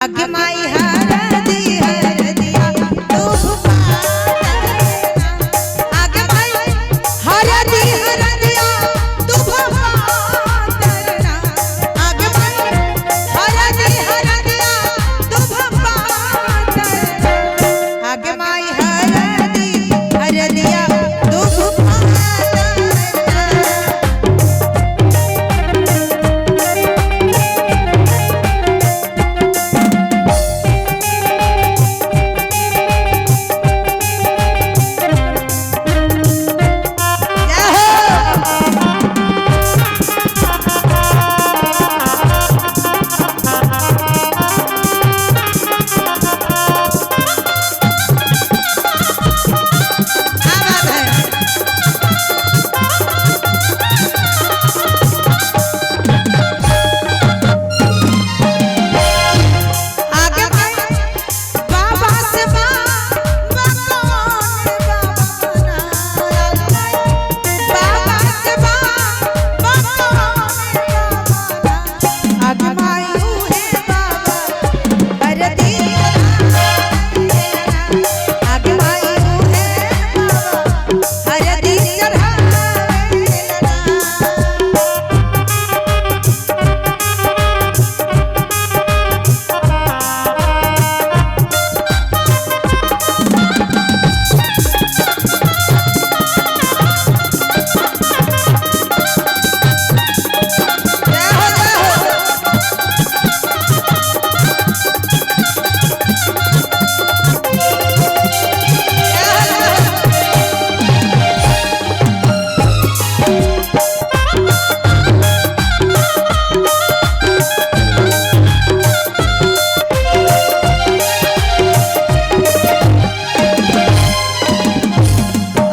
आगे माई हरदी हरदिया दूब पातर। आगे माई हरदी हरदिया दूब पातर। आगे माई हरदी हरदिया दूब पातर। आगे माई हरदी हरदिया दूब पातर। जय हो। क्या बात है। आगे भाई बाबा से बाबा कौन बाबा बनाया। बाबा से बाबा कौन बाबा। आगे माई है बाबा हरदी। आगे माई है बाबा हरदी चढ़ावेला। जय हो जय हो।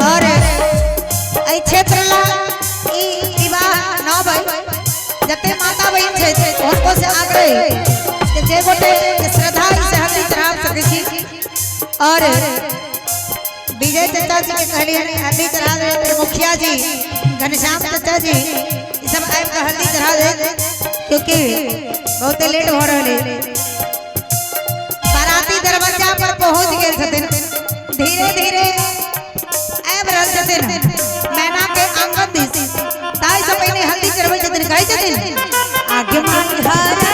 और एहि क्षेत्र ला ई विवाह न भई जते माता बहिन छै हुनको से आग्रह कि जे गोटे के श्रद्धा से हल्दी चढ़ा सकै छी। और विजय चाचा जी के कहलियन हल्दी चढ़ा दे, मुखिया जी घनश्याम चाचा जी ई सब आबि के हल्दी चढ़ा दे, क्योंकि बहुत लेट भ रहल है। बाराती दरवाजा पर पहुंच गेल छथिन, धीरे धीरे आबि रहल छथिन मैना के आंगन दिस। ताहि से पहिने हल्दी चढ़बै छथिन, कहै छथिन आगे माई हर